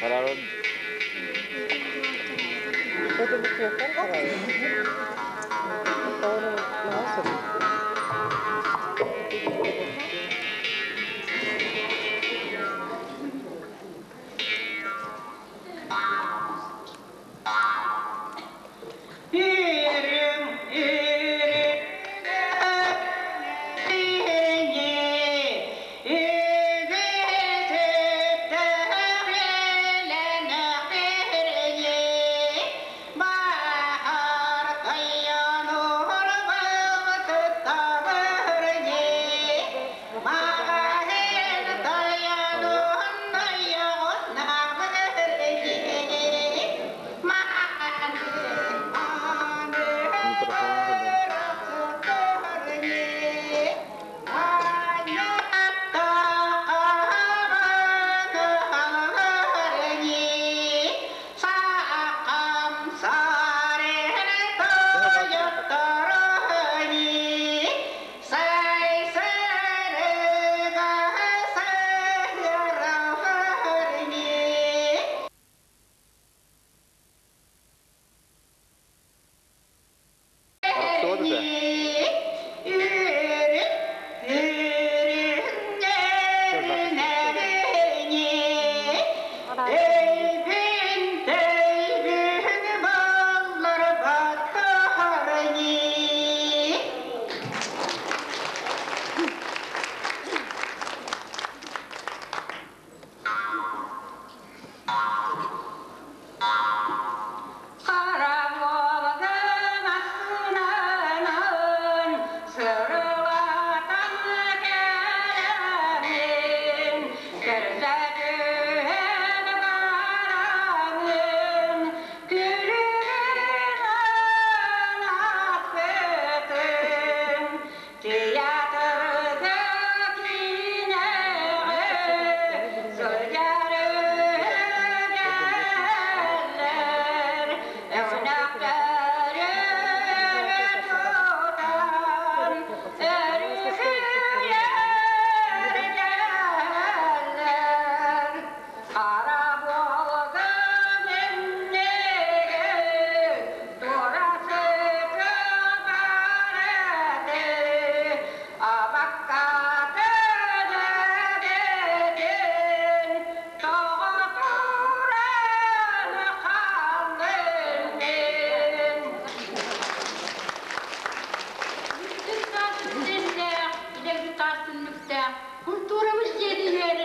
Харарын Микрофон Охсуот этэ. Харамуолатын астынан сырылатан кэлэмин, көрсө түһэн бараммын, күлүгүнэн аспытын, театрга киинэҕэ сылдьар үһүгэллэр, өҥнөхтөрү тутан өрүһүйэргэллэр. Хара буолгун иннигэр тура сытыбар этэ, абаккатын эбэтин тоҕо туран хааллын мин. Үрдүк таас үрдэллээх, идэгит таас түннүктээх, культурабыт дьиэтигэр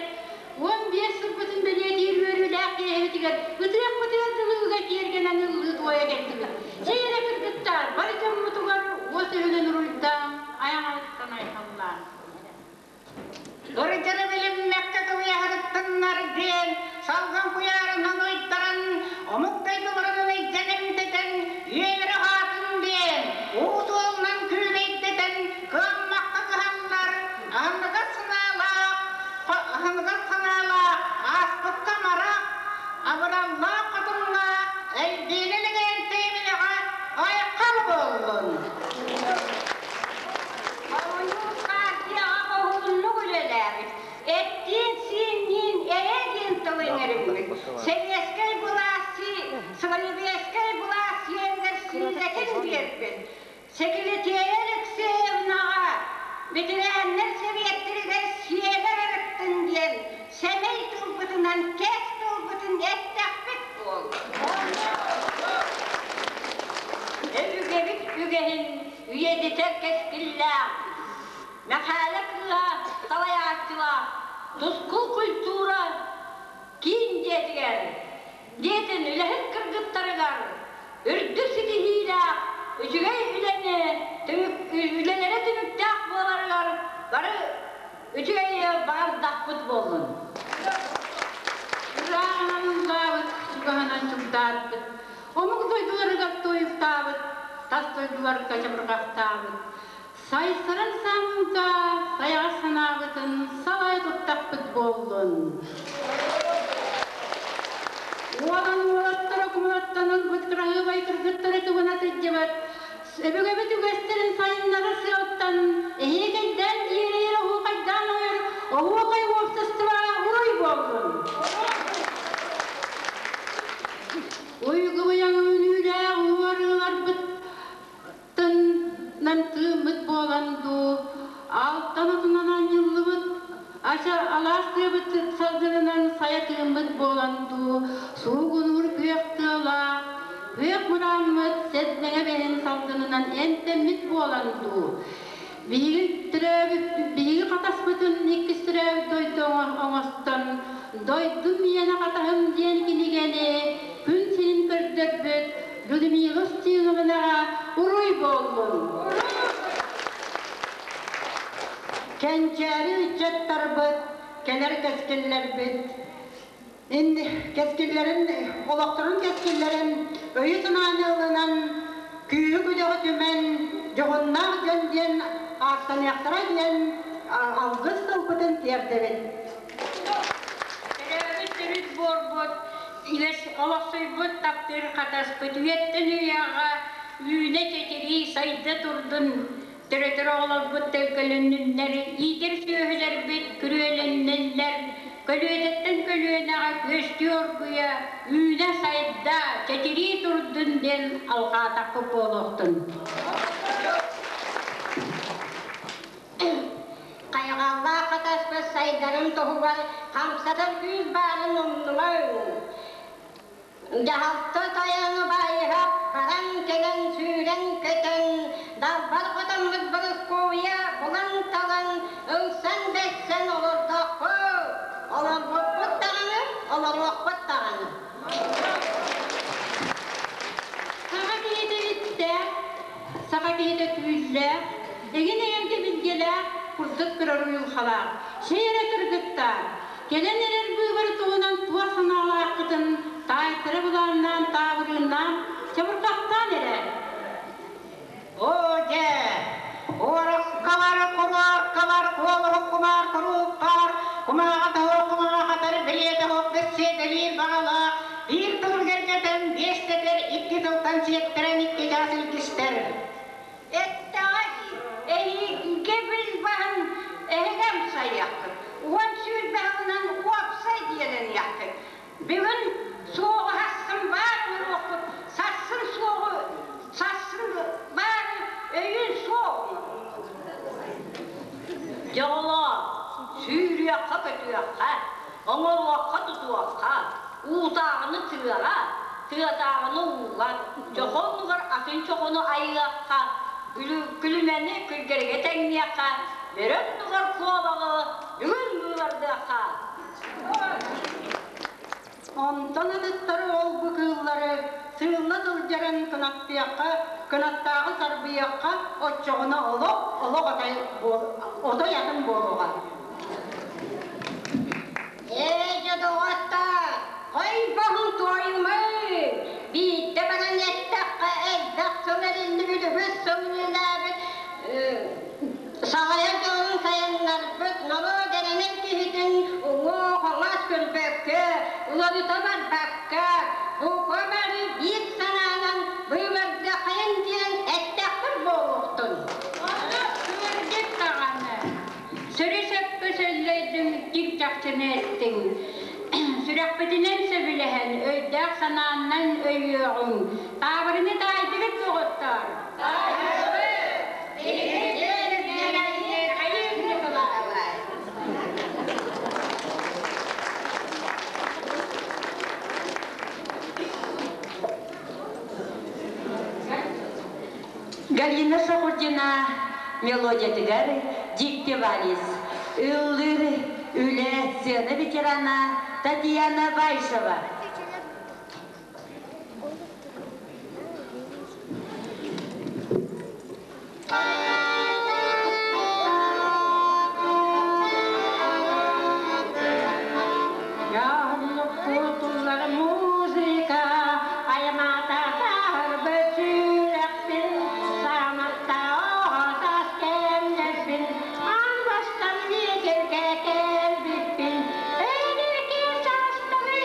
15 сылбытын бэлиэтиир үөрүүлээх киэһэбитигэр ытыахпытыгар дылы ыга киэргэнэн ыллыы туойа кэллибит. Чэй эрэ кыргыттар, бары дьоммутугар уос өһүнэн уруйдаан, айаҕалыттан айхаллаан. Кырдьары билиммэккэ кылыйаһырыттыннар диэн салгын куйаарынан уйдаран, омук дойдуларын илдьэн эмтэтэн, үөлэрэ аһаатын диэн, уу суолунан күүлэйдэтэн, кыаммакка кыһаллар, аһыныгас санаалаах, аһыныгас санаалаах, ааспыкка амарах, абыраллаах хотуҥҥа Элбиинэ Лэгиэнтэйэбинэҕэ айхал буоллун! Хомуньуус партияҕа хоһууннук үлэлээбит, эттиин-сиинниин эйэ диэн тылы иҥэриммит, сэбиэскэй былаас сэбиэскэй былаас сиэригэр сиилэтин биэрбит, Секлетея Алексеевнаҕа бэтэрээннэр сэбиэттэригэр сиэлэр арыттын диэн сэмэй тылбытынан кэс тылбытын эттэхпит буоллун. Өбүгэбит үгэһин үйэтитэр кэскиллээх Мэхээлэ кыыһа салайааччылаах Тускул культура киин дьиэтигэр дьиэтин үлэһит кыргыттарыгар үрдүк ситиһиилээх үчүгэй үлэни үлэлэрэ түмүктээх буоларыгар бары үчүгэй баҕардахпыт буоллун. Ырааҕынан ыллаабыт, чугаһынан чугдаарбыт, омук дойдуларыгар туойуктаабыт, тас дойдуларга чабырҕахтаабыт, сайсаран сааммыта сайаҕас санаабытын салайа туттахпыт буоллун. Уолан уолаттара кумулаттан ылбыт кыраһыабай кыргыттары кыбына сылдьыбыт, өбүгэбит үгэстэрин сайыннара сыалтан эһиэкэйдээн дьиэрэйэр оһуохайдаан ойор оһуохай уопсастыба уруй буоллун! Ача алаас тыабыт салгынынан сайа тыыммыт буолан дуу, суугунуур күөх тыалаах, күөх мырааммыт сэрдэҥэ бэһин салгынынан эмтэммит буолан дуу, биһиги төрөөбүт, биһиги хатаспытын иккис төрөөбүт дойду оҥостон, «Дойдум миэнэ хатаһым» диэн кинигэни күн сирин көрдөрбүт Людмила Устиновнаҕа уруй буоллун! Кэнчээри ыччаттарбыт, кэлэр кэскиллэрбит, кэскиллэрин, олохторун кэскиллэрин өйү-санааны ылынан, күүһү-күдэҕи түмэн, дьоһуннаах дьон диэн ааттаныахтара диэн алгыс тылбытын тиэрдэбит. Төрөөбүт төрүт буорбут, илэс олохсуйбут таптыыр хатаспыт үйэттэн үйэҕэ үүнэ чэчирии сайда турдун төрөтөр оҕолорбут төлкөлөннүннэр, иитэр сүөһүлэрбит күрүөлэннэллэр, көлүөнэттэн көлүөнэҕэ күөстүү оргуйа, үүнэ-сайда, чэчирии турдун диэн алҕаатахпыт буолуохтун. Хайҕаллаах хатаспыт сайдарын туһугар хамсатар күүс баарын умнумаҥ. Дьаһалта тойону байыһап, баран кэлэн сүүрэн-көтөн, далбар хотоммут Борускуобуйа булан-талан, ылсан-бэссэн олордохпут. Олорбуппут даҕаны, олоруохпут даҕаны. Саха киһитэ иттээх, саха киһитэ түүллээх, эҥин эгэлгэ билгэлээх, курдат көрөр уйулҕалаах, чэй эрэ кыргыттаар, Кэлэн эрэр быыбар туһунан туох санаалааххытын таайтара былааннаан таабырыыннаан чабырҕахтаан эрэ. Оо дьэ, уоруккалар, куруоркалар, куолуһук кумаар курууккар, кумааҕы тоһуок кумааҕатар, билиэ тоһуок бэссиэтэлиир баҕалаах, биир тыл кэргэтэн биэстэтэр, икки тылтан сиэттэрэн икки чаас илгистэр. Эттэҕэ дии, эһиги билбэһин эһиги амсайыаххыт, уон сүүрбэһинэн уопсай диэлэниэххит. Бүгүн суоҕу сарсын баар оҥоруохпут, сарсын суоҕу сарсын баар өйүн суох оҥоруохпут. Дьоҕолоо, сүүрүөххэ-көтүөххэ, оҥоруохха-тутуохха, уутааҕыны тыаҕа, тыатааҕыны ууга, чоху оннугар атын чохуну айыахха, күлүмэни күлгэригэ тэҥниэххэ, бөрө оннугар куобаҕы бүгүн быыбардыахха. Онтон атыттары ол-бу кыыллары сыылла сылдьарын кынаттыахха, кынаттааҕы сарбыйыахха, оччоҕуна олох, олох отой, отой атын буолуоҕа. Ээ, дьэ доҕоттоор, хойбоһун туойумай! Биирдэ баран эттэххэ, элбэх сыл эриллибит, үгүс сыл үлэлээбит, салайар дьонун сайыннарбыт, норуот эрэнэр киһитин уҥуох-хаҥас көрбөккө, уларыта барбакка, бука бары биир санаанан быыбардыаххайын диэн эттэхпит буолуохтун. Онно кырдьык даҕаны, Сөрү-сөпкө сөллөйдүҥ, дьиҥ чахчыны эттиҥ. Сүрэхпитинэн сөбүлэһэн, өйдөөх санааннан өйүөҕүҥ. Таабырыны таайдыгыт доҕоттоор? Галина Шахурдина мелодиятыгар Дикти Валис, ыллыыр үлэ сцена ветерана Татьяна Вайшева. Кутуллар музыка, аймата саарбыт сүрэхпин, саматта оҕотас кэмнэрбин, аан бастан биэчэргэ кэлбиппин, эдэрки саастары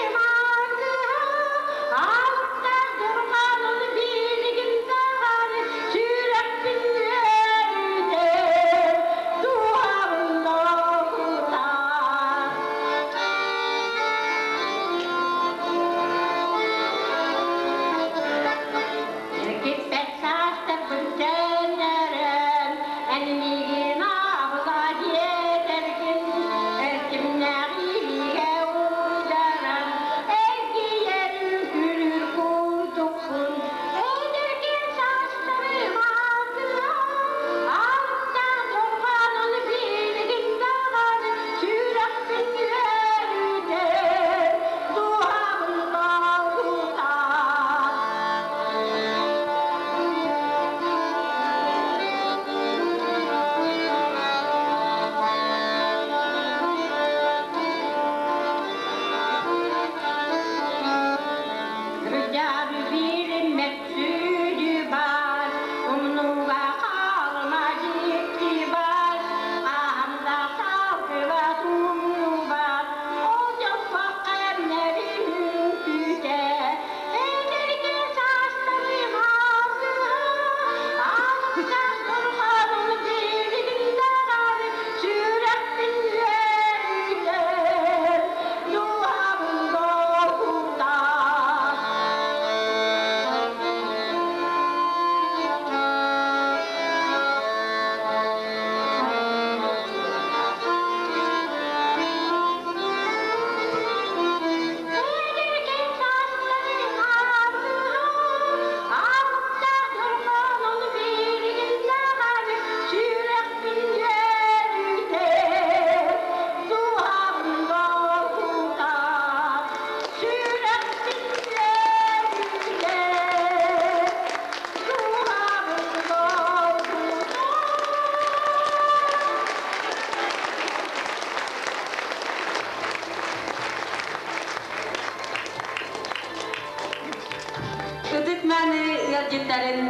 ветераннарын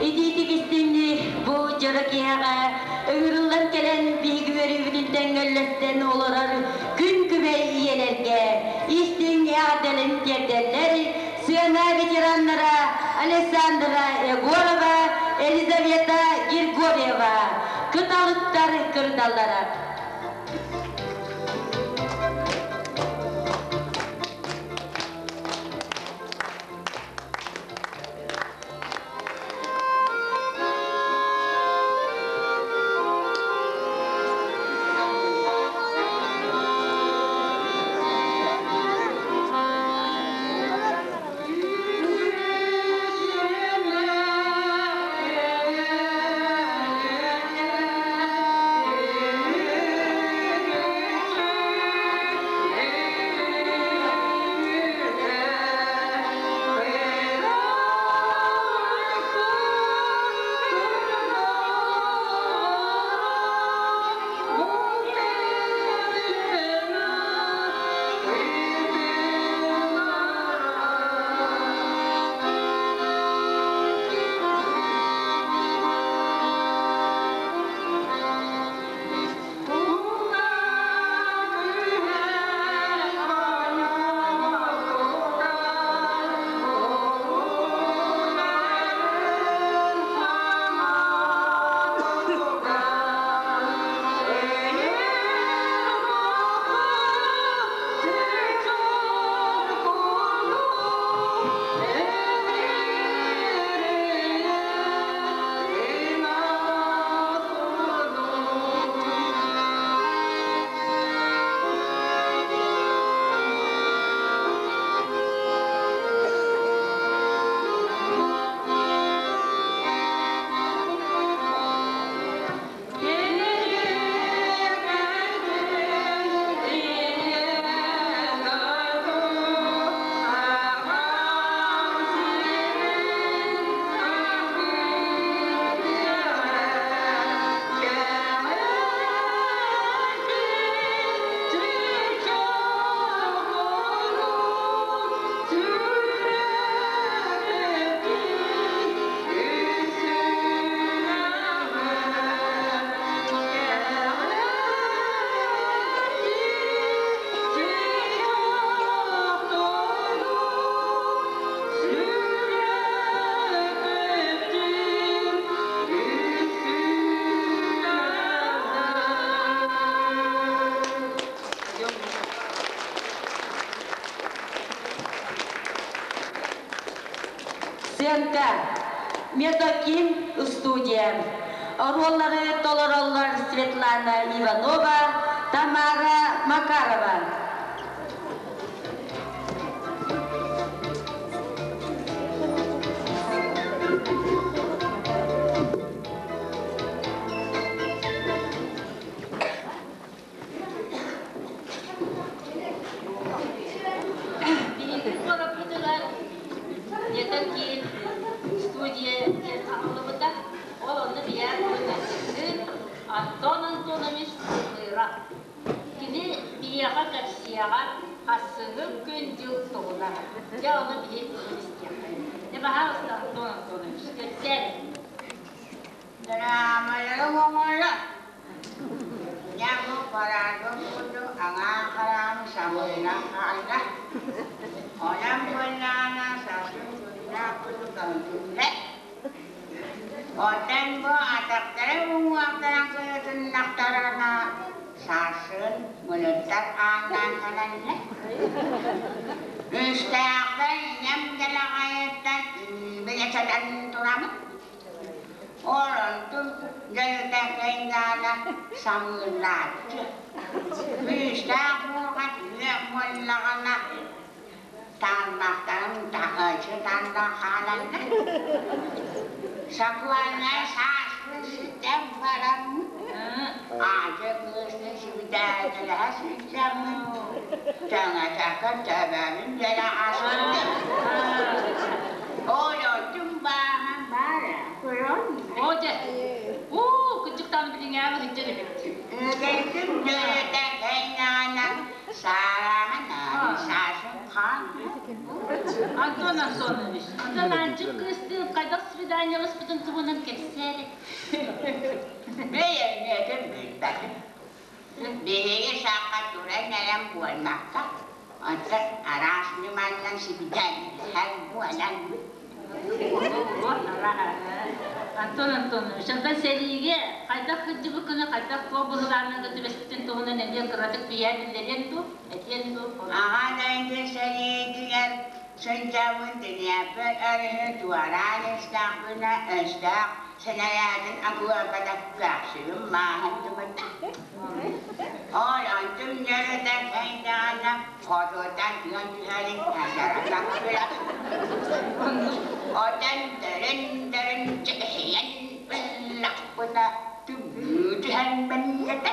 итиитик истиҥник бу дьоро киэһэҕэ ыҥырыллан кэлэн биһиги үөрүүбүтүн тэҥҥэллэстэн олорор күн күбэй ийэлэргэ истиҥ эҕэрдэлэрин тиэрдэллэр сыана ветераннара Александра Егорова, Елизавета Григорьева, кыталыктар кырдаллара. Сценка. Метоким студия. Оруоллары толороллор Светлана Иванова, Тамара Макарова. Биһиги куораппытыгар Метокин студия диэн аһыллыбыта. Ол онно биһиэхэ көрүҥ Антон Антонович Сымыра. Кини биһиэхэ кэпсиэҕэ хассыҥы күн-дьыл туһунан. Дьэ, ону биһи истиэххэ. Дьэ, баһаалыста, Антон Антонович, кэпсээн. Драмалары оҥоро. Дьэ, бу парадым курдук аҥаа хараҕым самыынан хаалла. Онон буоллаҕына сарсын күннээх курдук көҥүллэ. Оттон бу атахтара уҥуохтарын кыйытыннахтарына сарсын мунуттар ааннаан кэлэллэр. Үстээхпэр ийэм дэлэҕэйиттэн илиибин эчэтэн тураммын. Ол онтум дьайыта кэйдаана самыылааччы. Күүстээх буолҕа түһүөх буоллаҕына Тааллаахтарын таһыччы тарда хааланна. Сокуоннай сааспын ситэн баран, аадьы кыысты сибидээлэһэ сылдьаммын, тэҥэтэкэ төбөбүн дьөлө аспытым. Ол отум бааһа баара, көрөн. Оо дьэ, уу, кырдьыктаан билиҥээҕи сылдьан эбит. Үгэйдим дьөлөтө кэйнэҕинэ, саараҕын аайы саашын хаалла. Антон Антонович, Антон Аанчык кыыстыын хайдах свиданиеласпытын туһунан кэпсээ. Бэйэҥҥэтин билбэтим. Биһиги саха туран эрэн буолбакка, оттон араас ньыманнан сибидиэнньэлэһэр буолан. Антон Антонович, онтон сэриигэ хайдах кырдьыбыккыны, хайдах туох быһылааннарга түбэспитин туһунан эмиэ кыратык бийээн биллэриэн дуу, этиэн дуу? Аҕа дойду сэриитигэр сылдьабын Днепр өрүһү туораан истэхпинэ өстөөх сэнэрээтин акуорбата көхсүбүн мааһырдыбыта. Ол онтум дьөрүтэ кэйдэҕинэ хотуттан тыган түһэрин хасарата Отон дөрүн-дөрүн чэкэһийэн ыллахпына түбүү түһэн бэллэтэ.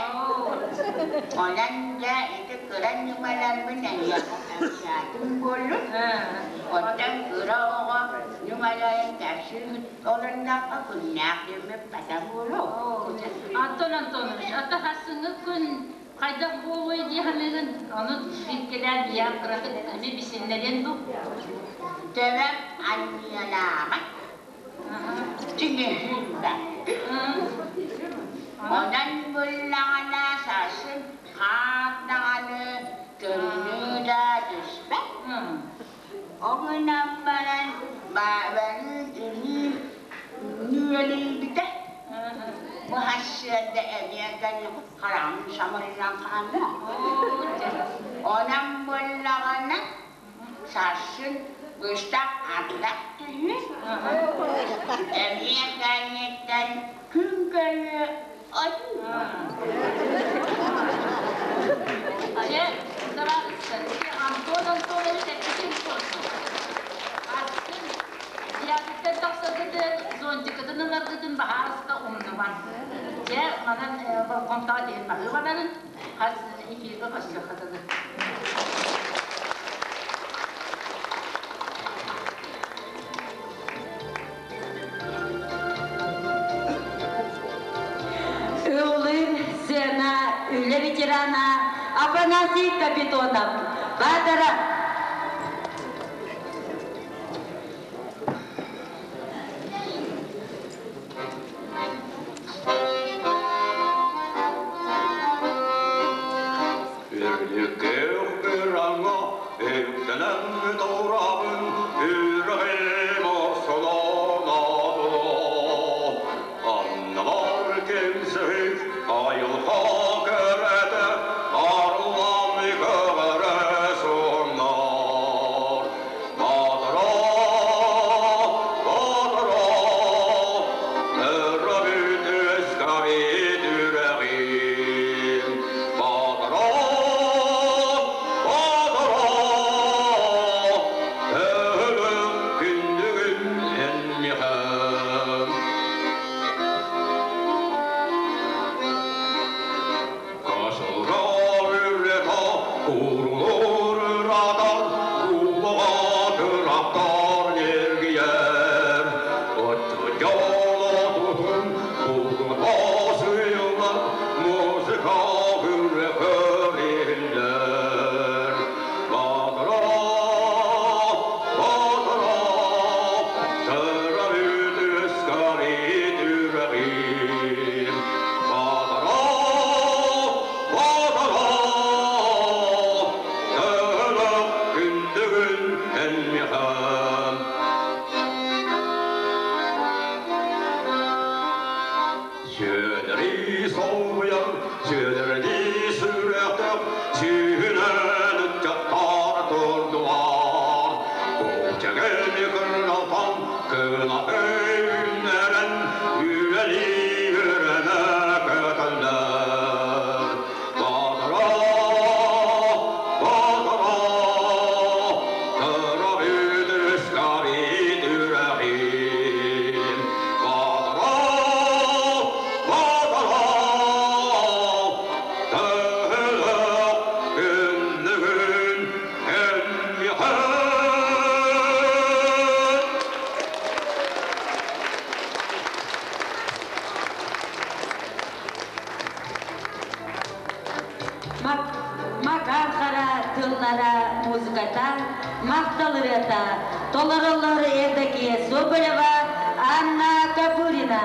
Онон дьэ ити кыра ньымаларбын эйиэхэ кэпсээтим буоллун. Оттон кыра оҕо ньымаларын кэпсии олордоххо күннээх диэммит бата буолуо. Антон Антонович, ата хассыҥҥы күн хайдах буолуой дии саныыгын? Ону билгэлээн биһиэхэ кыратык эмиэ бисиннэриэн дуу? Төбөм анньыалааҕа тиҥэһирбэт. Онон буллаҕына сарсын хаар даҕаны, тымныы да түспэт. Ол гынан баран баабаны илии нүөлүйбүтэ. Бу сарсыарда эмиэ кэлэн хараҕым самырынан хаалла. Онон буллаҕына сарсын быстах ардах түһүө. Эмиэ кэнниттэн күн көрүө Дьэ, табаарыстар, ити Антон Антонович эппитин курдук, атын дьиэҕититтэн тахсаргытын, зонтикытын ыларгытын баһаарыста умнумаҥ. Дьэ, манан болҕомтоҕо тиһин баһыыбанарын хас эфиргэ көрсүөххэ дылы. Ыллыыр сцена үлэ ветерана Афанасий Капитонов. Баатара! Үрдүккэ үктэнэн турабын, үрэҕим охсолоноодуло. Аннабар кэмсэһик айылҕа кэрэтэ, арыллан көҕөрө суоннар. Баатара, баатара, өрөбүт үөскэбит үрэҕим. Баатара, баатара, өлөм күндүгүн эн миэхэм. Кашылра үррета, курулур ыратар, кубаға тырақтар нергиер. Отты жоло тутун, кулгуна сыйлар, музыка үрре көриллер. Батыра, батыра, төрөбүт үскарит үрэҕим. Батыра, батыра, төлөх күндүгүн эн миэхэм. Сүөдэри солбуйар, сүөдэрдии сүрэхтэх, сүүһүнэн ыччаттар турдулар. Кучагэни кыргалтан, кынаты үүннэрэн, үлэлии үөрэнэ көтөллөр. Батыра, батыра, төрөбүт үскабит үрэҕим. Батыра, батыра, төһөлөх күннүгүн эн миэхэ. Макар Хара тыллара музыката Махтал ырыата. Толороллор Евдокия Соболева, Анна Капурина.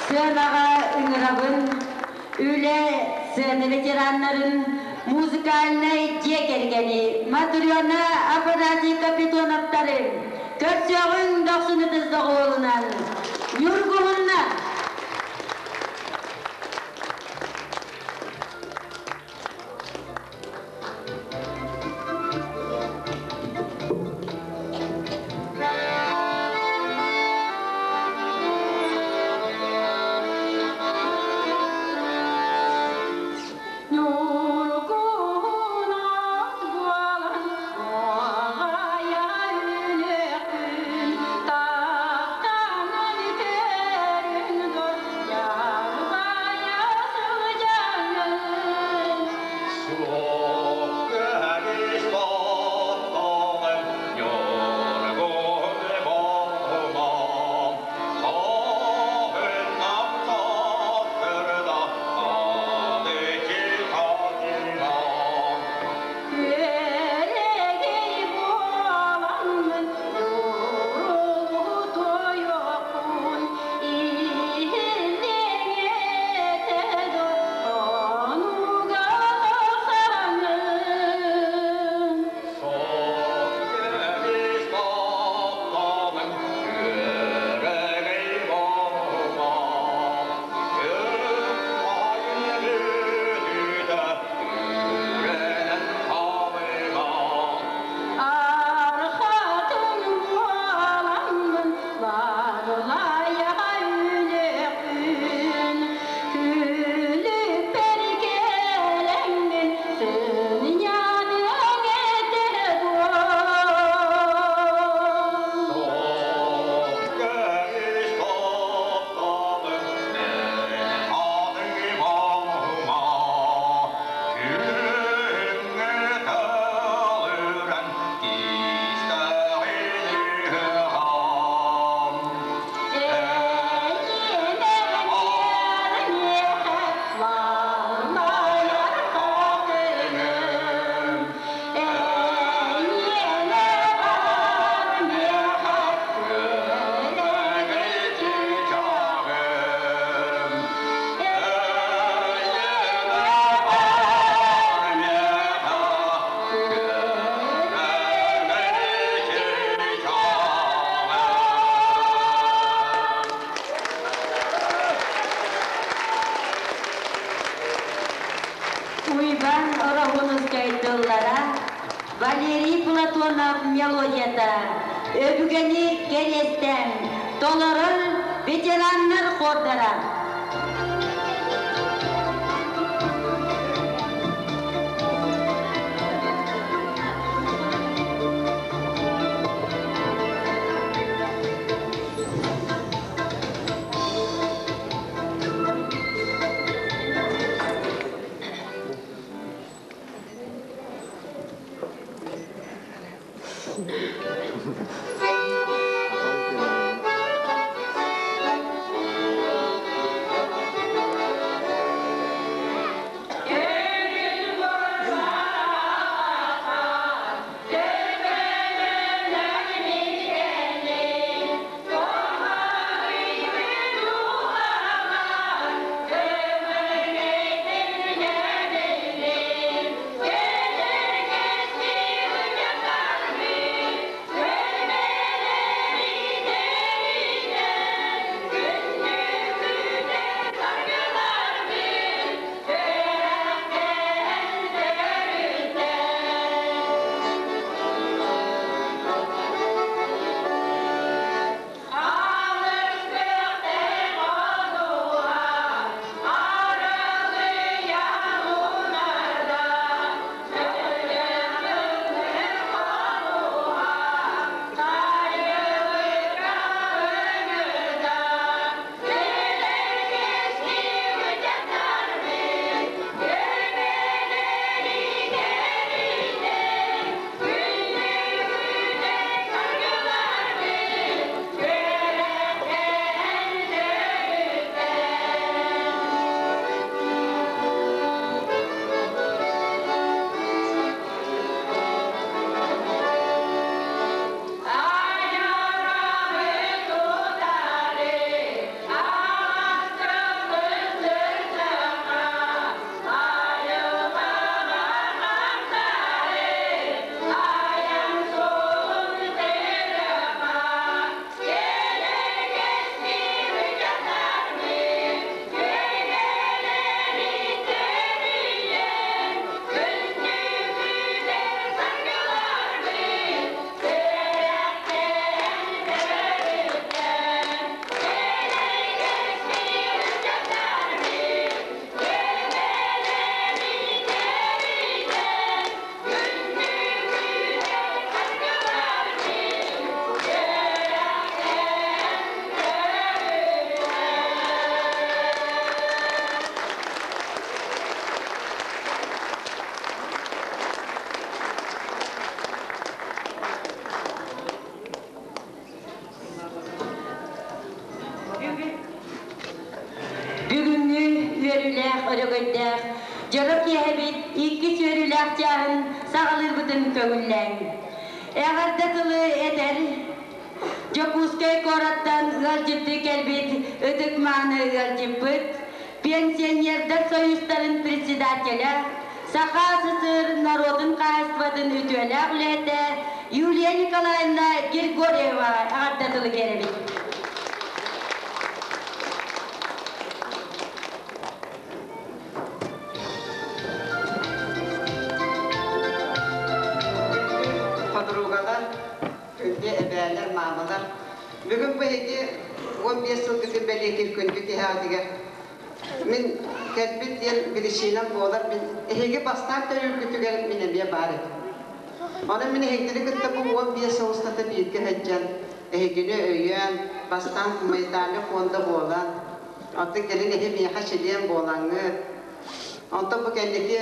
Сыанаҕа ыҥырабын үлэ сцена ветераннарын музыкальнай дьиэ кэргэни Матрена Афанасий Капитоновтары көрсүөҕүҥ дохсун ытыс доҕуһуолунан Ньургуһунна. Ньургуһунат буолан уоҕайа үлэхпин таптаан көрүҥ. Платонов мелодията өбүгэни кэриэстээн толорор ветераннар хордара. Бүгүҥҥү үөрүүлээх өрөгөйдөөх дьоро киэһэбит иккис үөрүүлээх чааһын саҕалыырбытын көҥүллээҥ. Эҕэрдэ тылы этэр Дьокуускай куораттан ыалдьыттыы кэлбит ытык-мааны ыалдьыппыт, пенсионердар союзтарын председателэ, Саха СССР норуотун хаһаайыстыбатын үтүөлээх үлэһитэ Юлия Николаевна Григорьева эҕэрдэ тылы биэрэбит. Подругалар, күндү эбээлэр, маамалар, бүгүн бу эһиги 15 сылгытын бэлиэтиир күндү киһэҕитигэр мин кэлбит диэн биричиинэм буолар мин эһиги бастаан төрүүргүтүгэр мин эмиэ баар этим. Онон мин эһигини кытта бу 15 сыл устата бииргэ сылдьан, эһигини өйөөн, бастаан гуманитарнай фонда буолан, оттон кэлин эһи миэхэ чилиэн буолаҥҥыт, Онтон бу кэнники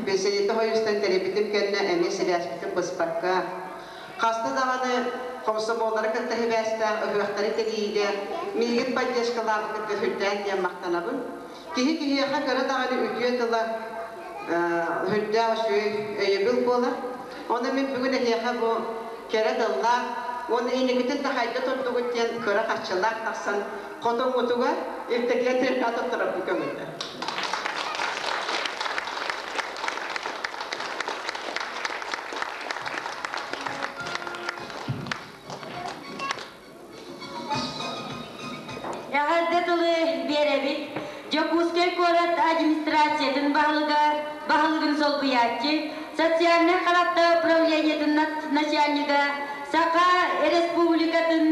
Пенсионердар хойуустан тэрийбитим кэннэ эмиэ сибээспитин быспакка, хаста даҕаны комсомоллары кытта сибээстээх ыһыахтары тэрийиигэ миигин поддержкалаабыккытыгар сүрдээх диэн махтанабын. Киһи киһиэхэ кыра даҕаны үтүө тыла сүрдээх үчүгэй өйөбүл буолар. Онон мин бүгүн эһиэхэ бу кэрэ тыллаах уонна инникитин да хайда турдугут диэн кыра харчылаах тахсан хотоҥҥутугар Евдокия Трепа туттарарбын көҥүллэр. Эҕэрдэ тылы биэрэбит Дьокуускай куорат администрациятын баһылыгар, баһылыгын солбуйааччы. социальнай характа управлениетын начальнига, Саха Республикатын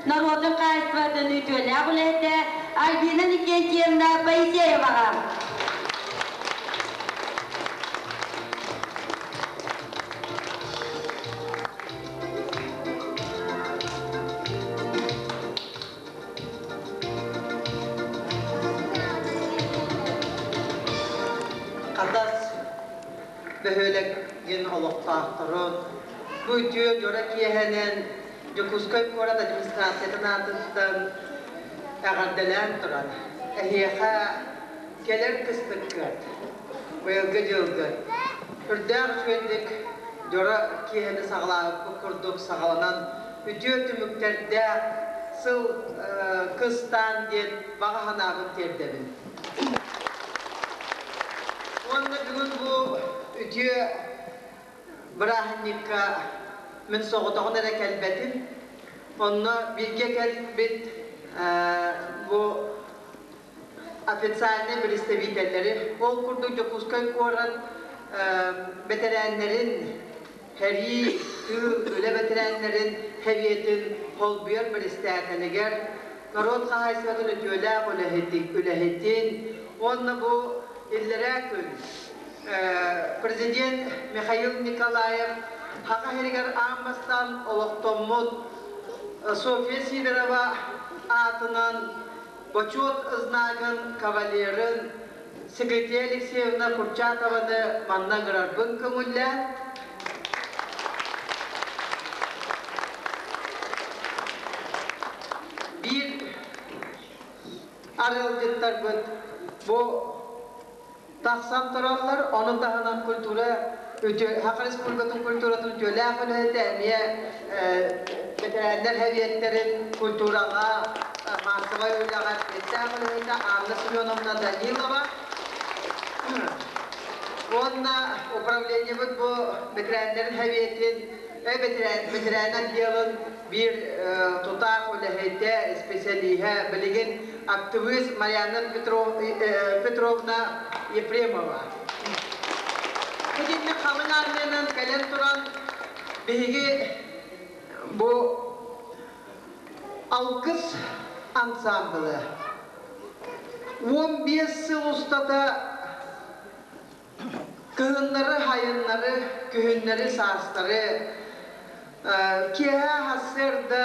норуотун хаһаайыстыбатын үтүөлээх үлэһитэ Альбина Никентьевна Поисееваҕа. Хатас бөһүөлэгин олохтоохторун бу үтүө дьоро киэһэнэн Дьокуускай куорат администрациятын аатыттан эҕэрдэлээн туран, эһиэхэ кэлэр кыстыккыт, быйылгы дьылгыт үрдээх үчүгэйдик дьоро киэһэни саҕалаабыппыт курдук саҕаланан үтүө түмүктэрдээх сыл кыстаан диэн баҕа санаабын тиэрдэбин. Уонна бүгүн бу үтүө бырааһынньыкка мин соҕотоҕун эрэ кэлбэтим. Онно бииргэ кэлбит бу официальнай представителлэри, ол курдук Дьокуускай куорат бэтэрээннэрин сэрии, тыыл, үлэ бэтэрээннэрин сэбиэтин холбуйар бэрэстээтэлигэр норуот хаһаайыстыбатын үтүөлээх үлэһитин уонна бу иллэрээ күн президент Михаил Николаев Саха сиригэр аан бастаан олохтоммут Софья Сидорова аатынан Бочуот знагын кавалерын Секлетия Алексеевна Курчатованы манна ыҥырарбын көҥүллээн, биир арыалдьыттарбыт бу тахсан тураллар, ону таһынан культура Саха Республикатын культуратын үтүөлээх үлэһитэ эмиэ бэтэрээннэр сэбиэттэрин культураҕа маассабай үлэҕэ эппиэттээх үлэһитэ Анна Семеновна Данилова уонна управлениебыт бу бэтэрээннэрин сэбиэтин бэтэрээн отделын биир тутаах үлэһитэ, исписэлииһэ, билигин актыбыыс Марианна Петровна Ефремова. Итинник халыҥ армиянан кэлэн туран биһиги бу Алгыс ансаамбылы 15 сыл устата кыһыннары, хайыннары, күһүннэри, саастары киэһэ сарсыарда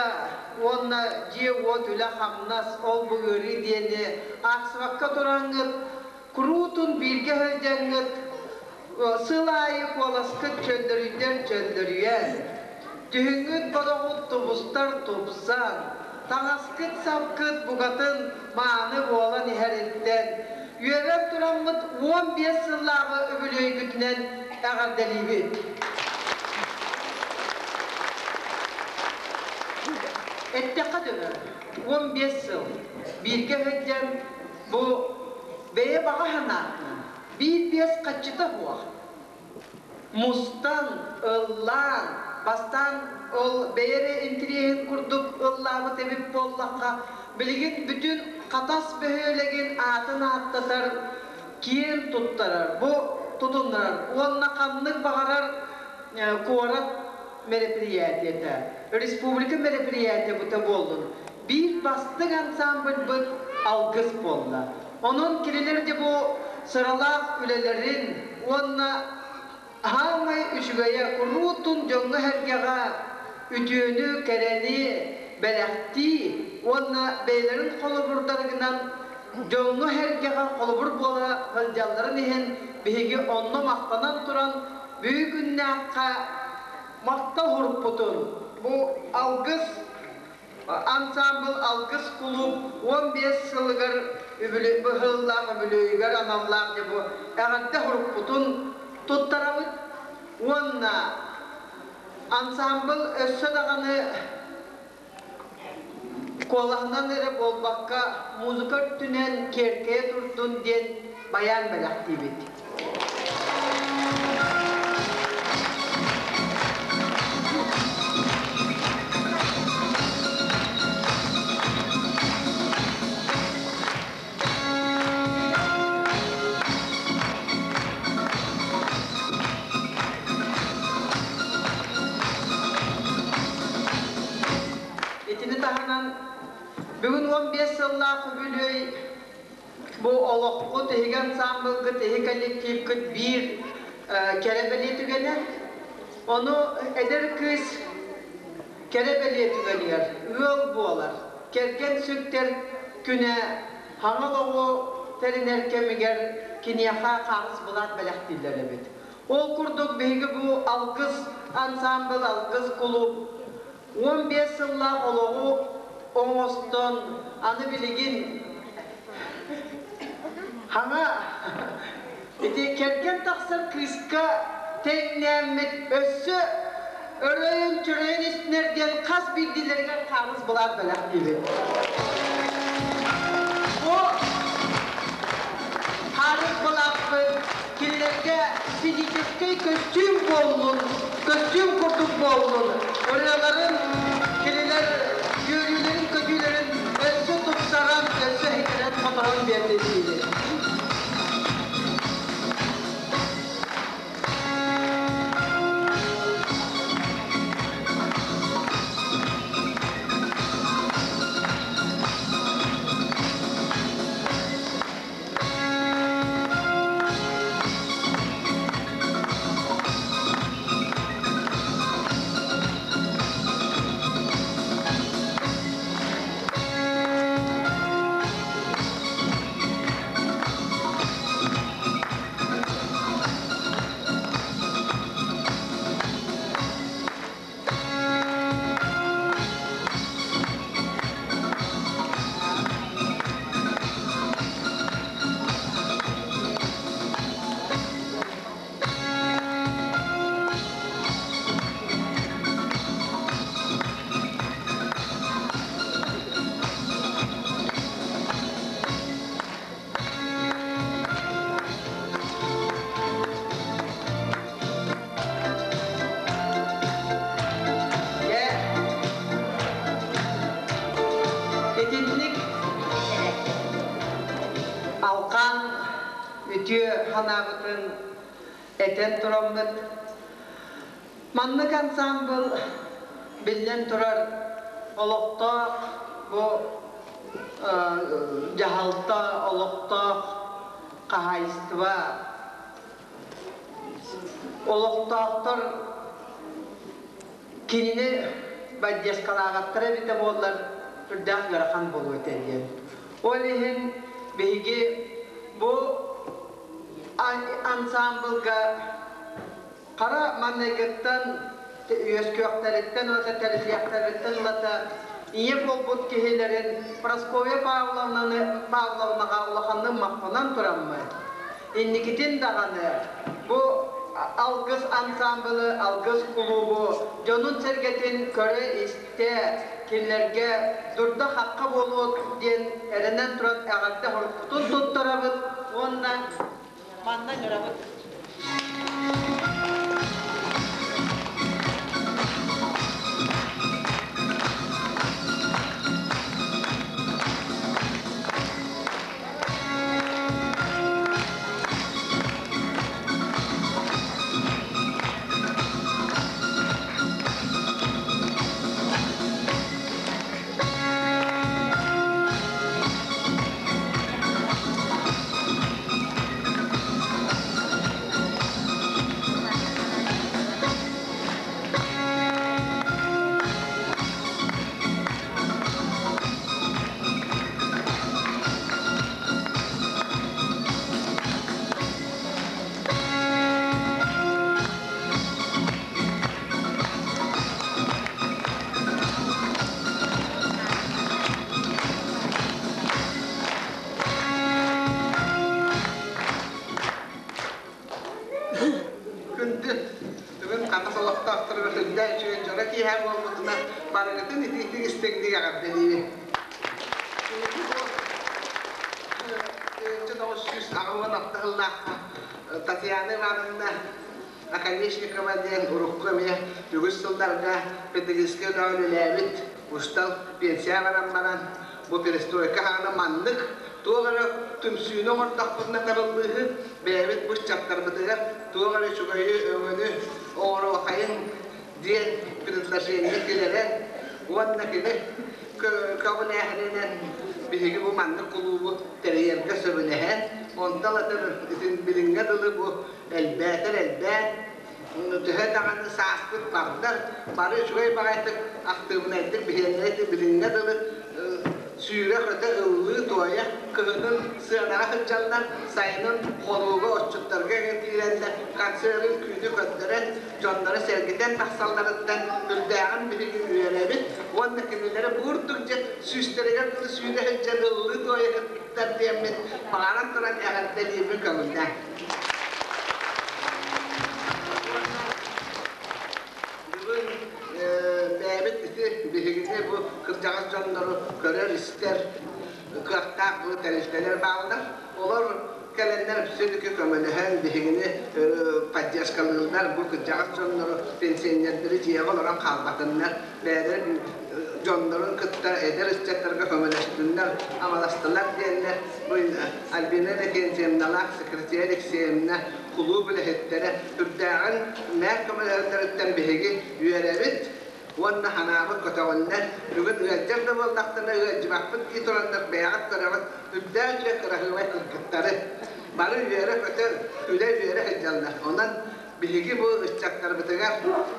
уонна дьиэ-уот, үлэ-хамнас, ол-бу ыарыы диэни аахсыбакка тураҥҥыт Куруутун бииргэ сылдьаҥҥыт сыл аайы куоласкыт чөллөрүйдэр чөллөрүйэн, түһүҥҥүт бодоҕут тубустар тупсан, таҥаскыт-сапкыт букатын мааны буолан иһэриттэн үөрэн тураммыт 15 сыллааҕы үбүлүөйгүтүнэн эҕэрдэлиибит! Эттэххэ дылы, 15 сыл бииргэ сылдьан Бу бэйэ баҕа санаатынан биир-биэс хаччыта суох мустан, ыллаан, бастаан ол бэйэ эрэ интириэһин курдук ыллаабыт эбит буоллахха, билигин бүтүн Хатас бөһүөлэгин аатын ааттатар, киэн туттарар, бу тутуннарар уонна ханнык баҕарар куорат мероприятиета, республика мероприятиебыта буоллун, биир бастыҥ ансамбльбыт Алгыс буолла. Онон кинилэр дьэ бу сыралаах үлэлэрин уонна аһаамай үчүгэйэ куруутун дьоҥҥо-сэргэҕэ үтүөнү, кэрэни бэлэхтии уонна бэйэлэрин холобурдарыгынан дьоҥҥо-сэргэҕэ холобур буола сылдьалларын иһин биһиги онно махтанан туран бүгүн күннээххэ махтал уурбутун бу Алгыс Ансаамбыл Алгыс кулууп 15 сылыгар быһыллаах үбүлүөйүгэр аналлаах дьэ бу эҕэрдэ сурукпутун туттарабыт уонна ансаамбыл өссө даҕаны куолаһынан эрэ буолбакка музыка өттүнэн киэркэйэ турдун диэн байаан бэлэхтиибит. таһынан бүгүн 15 сыллаах үбүлүөй бу олоххут эһиги ансаамбылгыт, эһи коллективкыт биир кэрэ бэлиэ түгэнэ. Ону эдэр кыыс кэрэ бэлиэ түгэнигэр ыал буолар, кэргэн сүктэр күнэ хаҥыл оҕу тэринэр кэмигэр киниэхэ хаҕыс былаат бэлэхтииллэр эбит. Ол курдук биһиги бу Алгыс ансаамбыл, Алгыс кулууп 15 сыллаах олоҕу оҥостон, аны билигин хаҥа ити кэргэн тахсар кыыска тэҥнээммит өссө өрөйөн-чөрөйөн истинэр диэн хас биирдиилэригэр хаамыс былаат бэлэхтиибит. Бу хаарыс былааппыт кинилэргэ физическэй көстүүм буоллун, көстүүм курдук буоллун, ырыаларын, кинилэр үөрүүлэрин-көтүүлэрин өссө тупсаран, өссө ситэрэн-хоторон биэрдин диибит. Дьэ, итинник алҕаан үтүө санаабытын этэн тураммыт, маннык ансаамбыл биллэн турар олохтоох бу дьаһалта олохтоох хаһаайыстыба олохтоохтор кинини поддержкалаабаттара эбитэ буоллар үрдээх ыарахан буолуо этэ диэн. Ол иһин биһиги бу ансаамбылга хара маҥнайгыттан үөскүөхтэриттэн уонна тэриллиэхтэриттэн ылата ийэ буолбут киһилэрин Прасковья Павловнаны Павловнаҕа улаханнык махтанан тураммыт, инникитин даҕаны бу Алгыс ансаамбылы, Алгыс кулуубу дьонун-сэргэтин көрө-истэ, кинилэргэ дурда-хахха буолуо диэн эрэнэн туран эҕэрдэ хоруккутун туттарабыт уонна манна ыҥырабыт. Күндү бүгүн хатас олохтоохторугар сүрдээх үчүгэй дьоро киэһэ буолбутуна барыгытын итиитик истиҥник эҕэрдэлиибин. 1986 сыллаахха Татьяна Ивановна Оконешникова диэн урукку эмиэ үгүс сылларга педагогическай үлэҕэ үлэлээбит устал пенсия баран баран бу перестройка хаана маннык туох эрэ түмсүүнү оҥордохпутуна табыллыыһы бэйэбит бу ыччаттарбытыгар туох эрэ үчүгэйи өҥөнү оҥоруохайын диэн предложение киллэрэн. Уонна кини көҕүлээһининэн биһиги бу маннык кулуубу тэрийэргэ сөбүлэһэн, онтон атын итин билиҥҥэ дылы бу элбээтэр элбээн, төһө даҕаны сааспыт бардар, бары үчүгэй баҕайытык актыыбынайдык биһиэннэри билиҥҥэ дылы сүүрэ-көтө ыллыы-туойа, кыһынын сыанаҕа сылдьаллар, сайынын хонууга отчуттарга эҥин киирэллэр, концерын күүнү көрдөрөн, дьоннору сэргитэн тахсалларыттан үрдээҕин биһиги үөрэбит уонна кинилэри буурдук дьэ сүүстэригэр дылы сүүрэ сылдьан ыллыы-туойа сылдьар диэммит баҕаран туран эҕэрдэлиирбин көҥүллээн. Бүгүн бэйэбит ити биһигини бу кырдьаҕас дьоннору көрөр-истэр кыахтаах бу тэрилтэлэр бааллар. Олор кэлэннэр все-таки көмөлөһөн биһигини поддержкалыыллар, бу кырдьаҕас дьоннору, пенсионердары дьиэҕэ олорон хаалбатыннар, бэйэлэрин дьоннорун кытта эдэр ыччаттарга көмөлөстүннэр, амаластылар диэннэр бу Альбина Иннокентьевналаах Секретарь Алексеевна кулууп үлэһиттэрэ үрдээҕин мээр көмөлөһөллөрүттэн биһиги үөрэбит уонна санаабыт көтөҕүллэр. Бүгүн ыалдьар да буоллахтарына ыалдьыбаппыт дии тураннар бэйэҕит көрөҕүт, үрдээх үчүгэй кыраһыабай кыргыттары. Бары үөрэ-көтө, күлэ-үөрэ сылдьаллар. Онон биһиги бу ыччаттарбытыгар,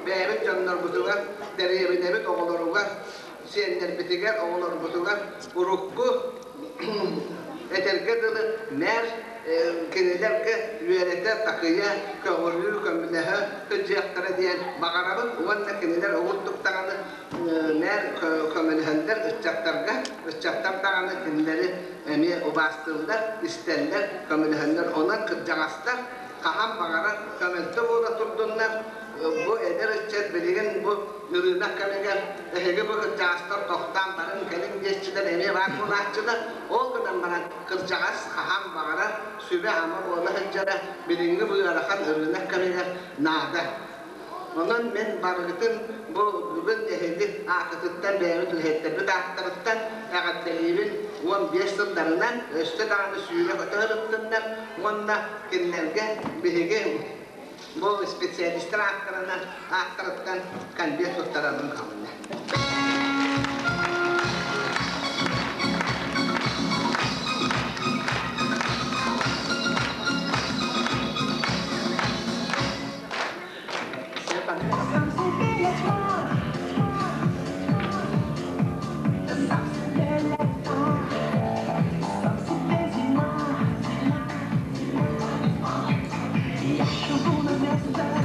бэйэбит дьоннорбутугар, дэриэбинэбит оҕолоругар, сиэннэрбитигэр, оҕолорбутугар урукку этэргэ дылы мэр кинилэргэ үөрэтэ, такыйа, көҕүлүү, көмөлөһө сылдьыахтара диэн баҕарабыт уонна кинилэр угуттук даҕаны мэр көмөлөһөллөр ыччаттарга, ыччаттар даҕаны кинилэри эмиэ убаастыыллар, истэллэр, көмөлөһөллөр. Онон кырдьаҕастар хаһан баҕарар көмөлтө буола турдуннар. Бу эдэр ыччат билигин бу ырыынак кэмигэр эһиги бу кырдьаҕастар тохтоон барыҥ кэлиҥ диэччилэр эмиэ баар буолааччылар. Ол гынан баран кырдьаҕас хаһан баҕарар сүбэ-ама буола сылдьара билиҥҥи бу ыарахан ырыынак кэмигэр наада. Онон мин барыгытын бу бүгүн эһиги аакытыттан бэйэбит үлэһиттэрбит ааттарыттан эҕэрдэлиибин 15 сылларынан өссө даҕаны сүүрэ-көтө сырыттыннар уонна кинилэргэ биһиги бу специалистар ааттарынан ааттарыттан конверт туттарарбын хаалынна.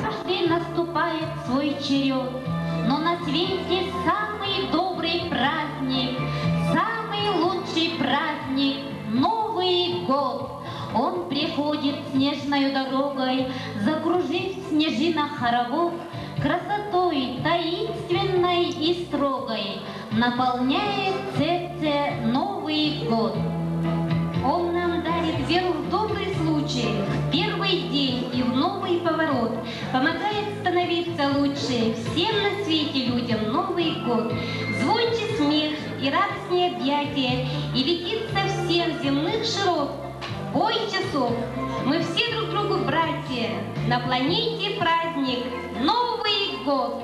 Каждый наступает свой черед, но на свете самый добрый праздник, самый лучший праздник – Новый год. Он приходит снежною дорогой, закружив снежинок хоровод, красотой таинственной и строгой наполняет сердце Новый год. Он нам дарит веру в добрый случай, в первый день и в новый поворот, помогает становиться лучше всем на свете людям Новый год. Звонче смех и радостнее объятия, и летит совсем земных широт. Бой часов, мы все друг другу братья, на планете праздник Новый год!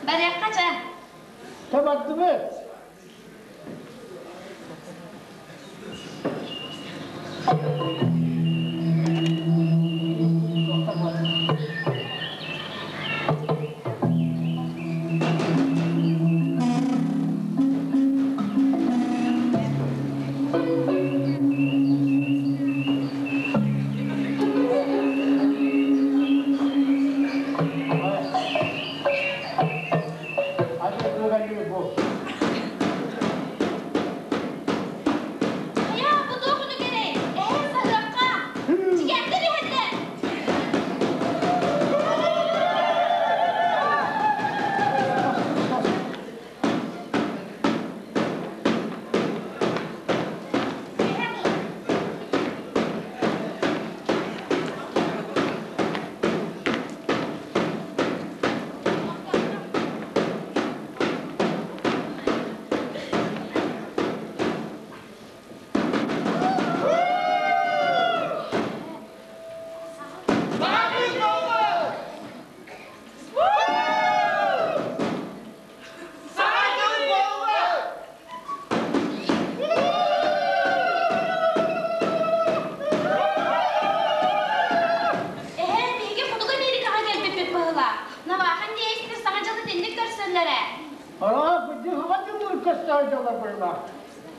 Барыахха чэ. Табардыбыт. быһыылаах.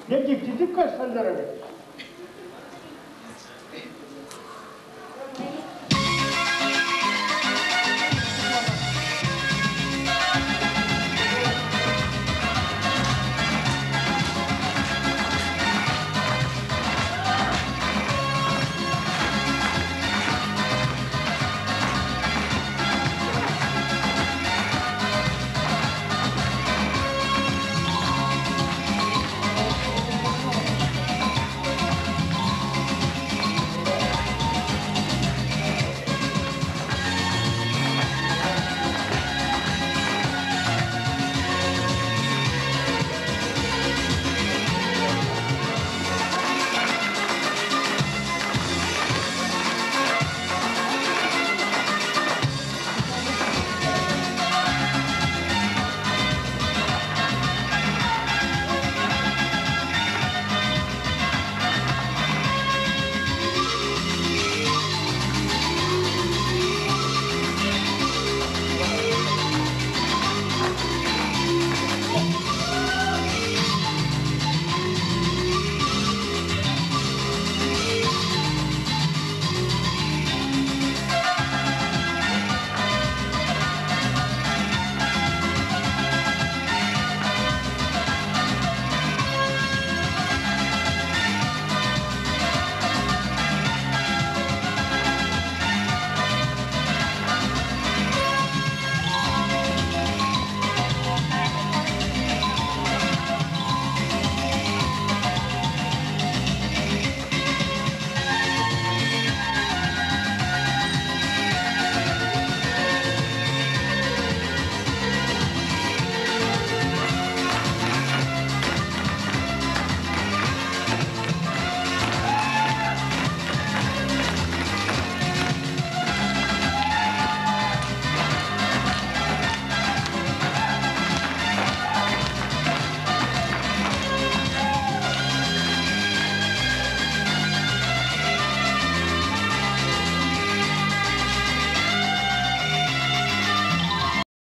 Дьэ дьиктитик көстөллөр эбит.